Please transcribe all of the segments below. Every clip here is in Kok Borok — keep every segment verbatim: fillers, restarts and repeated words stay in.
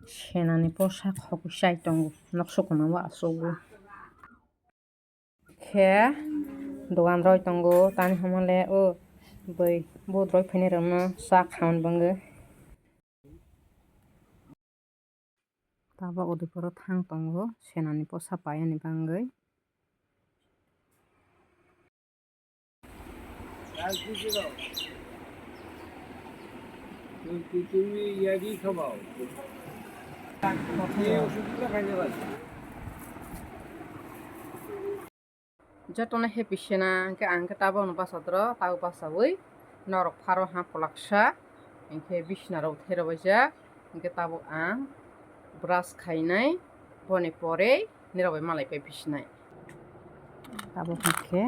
Senani posa khogwi chai tongo, nok sukuna o achugo. Khe dogan roi tongo, tani hwnmale o bwrwi bot roi phainai rokno cha khamani bangwi. Tabok Udaipur o thang tongo, senani posa paiyani bangwi. তুমি ইয়ারি খাবাও। এই ওষুধগুলো খাইতে পারো। Jotono happy sena, hwnkhe ang khe tabokno bachadoro, tabok bachawi norok pharo ha pholaksa, hwnkhe bisnarok thai rwbaijak, hwnkhe tabok ang brush khainai, boni pore nirok bai malai pai bisinai. Tabok hwnkhe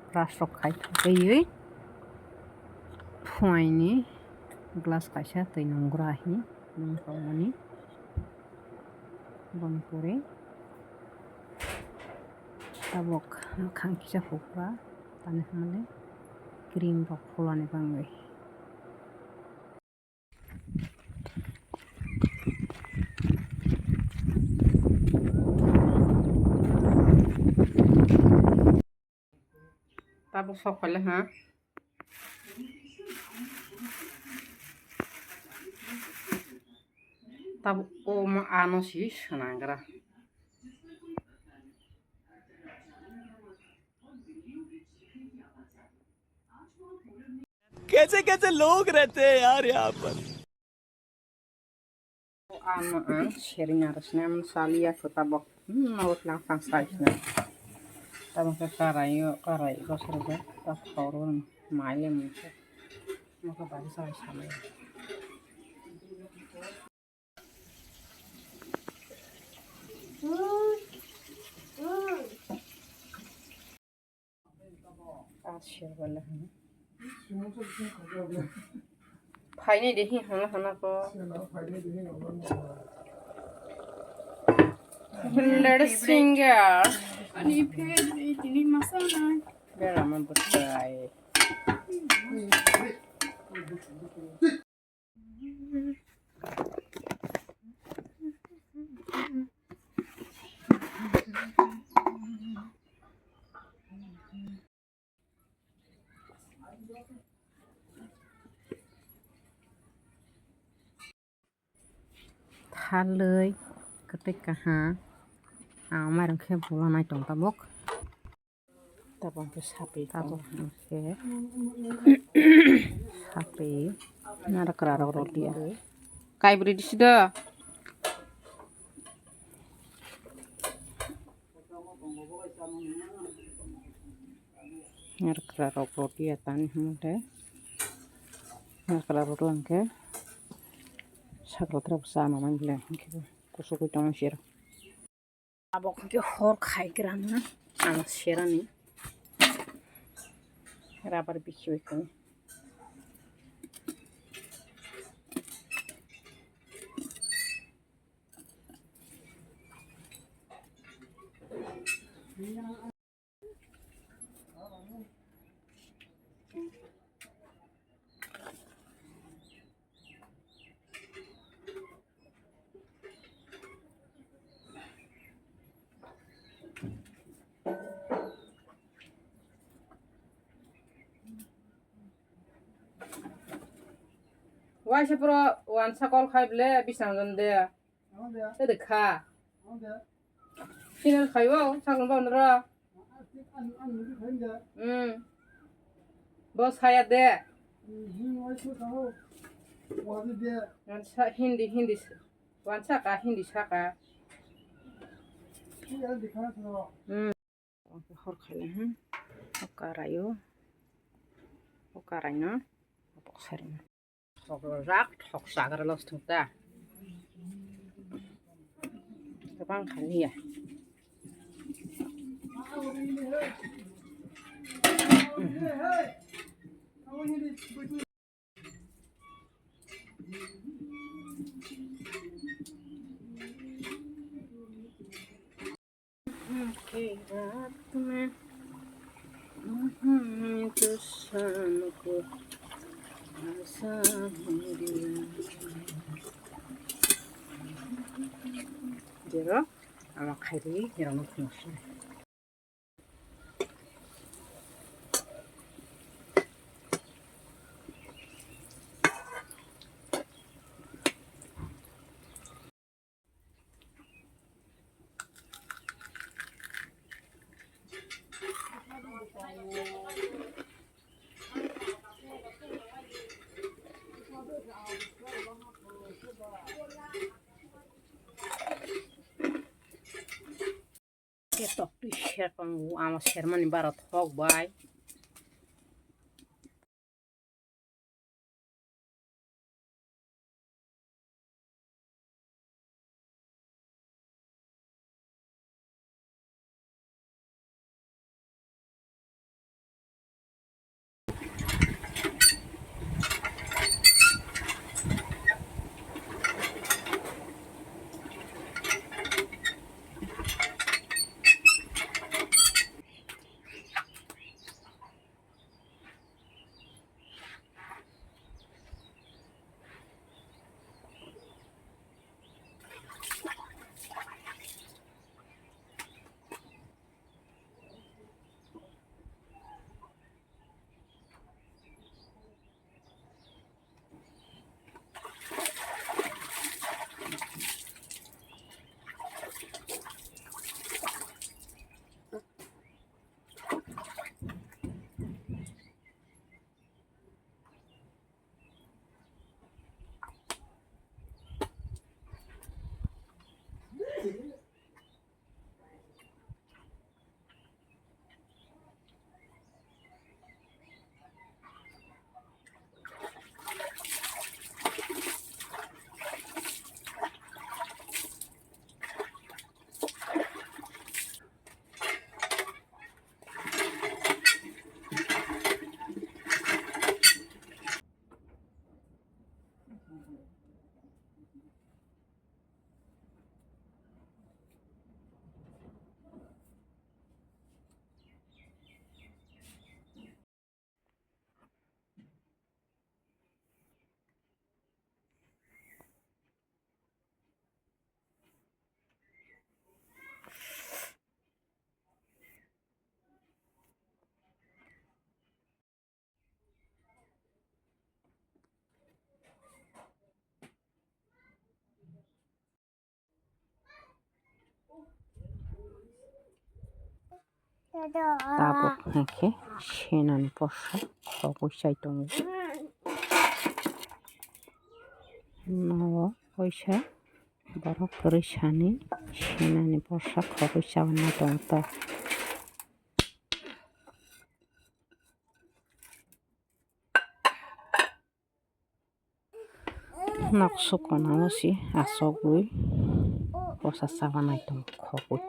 brush rok khai thangwi phuaini glass kaisa twi nunggra hi nungtongmani. Boni pore tabok khang kisa hukra tani hwnmale cream rok phulani bangwi. Tabuk sok phaile ha. Tabuk o ma ano si swnangra. कैसे कैसे लोग रहते हैं यार यहाँ पर। Ano ang sering harus nem salia kota bok. Hmm, mau lang sang sai sini. Tabok ke karai yo, karai ko serba. Tak toro mai le mun. Maka bagi sai sama. Phaini de hi hana hana ko. Let's singer. Ani phe tini masa na. Bera man bwsai. Thalwi kwtwi kaha ang mairung khe bula nai tong tabuk. Tabuk khe sapi tabuk khe sapi nara kwra rok rw dia. Kaibri disi do. Nara kwra rok rw dia tani hwnmale. Nara kwra rw lang khe sakla trok chana man bile hwnkhe kusugwi tongma sero. Abo khe hor khai gra na ang serani rabar bikhi bai khe. Waisa pura wansa call khai ble bisang jon de. Tede kha. Chini khai o, sakno ba nora. Hmm. Bo saya de. Wansa Hindi, Hindi. Wansa ka Hindi saka. Hmm. Hor khai le, hmm. Okarayo. Okaraino. Boksari. Thok rwjak, thok chagra los thung ta. Kwbang kha liya. Iro ama khairi nirokno phunuksinai. Khe toktwi ser tongo, ama sermani bara thok bai. Tabuk hwnkhe senani porsa khogwi chai tongo. Nogo waisa borok kwrwi sani senani porsa khogwi chaui nai tongo ta. Nok sukona o si asogwi bwsa chaba nai tongo khogwi.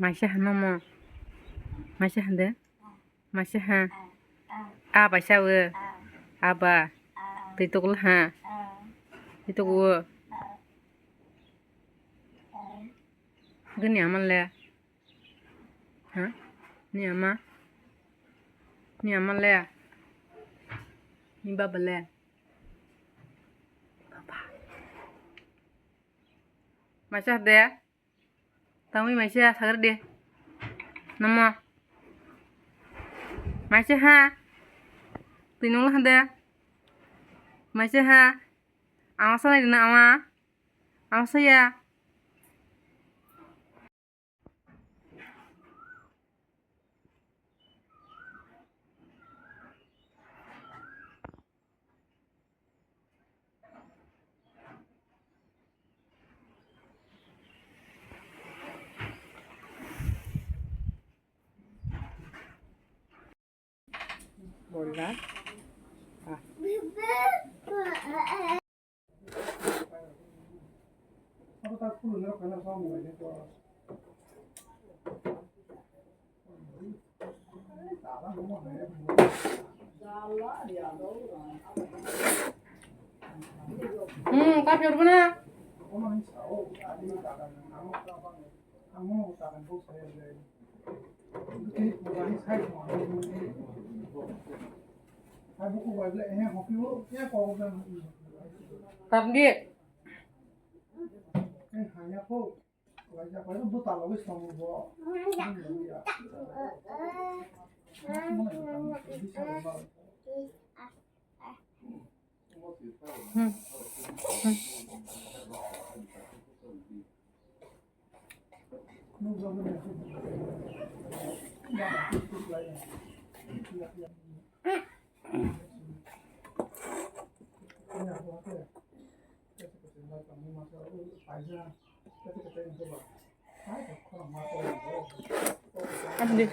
Maisa hano mo. Maisa hande. Maisa ha. A baisa o. A ba. Twi tukla ha. Twi tuku o. Gani amal le. Ha? Ni ama? Ni ama le? Ni baba le? Baba. Maisa de? Tangwi maisa sagar de. Namo? Maisa ha? Twi nungla ha de? Maisa ha? Ama sanai de na ama? Ama saya? Bolla. Ah. Hmm, kapiyor bana. Tamdi. Hmm. Hmm. Andi.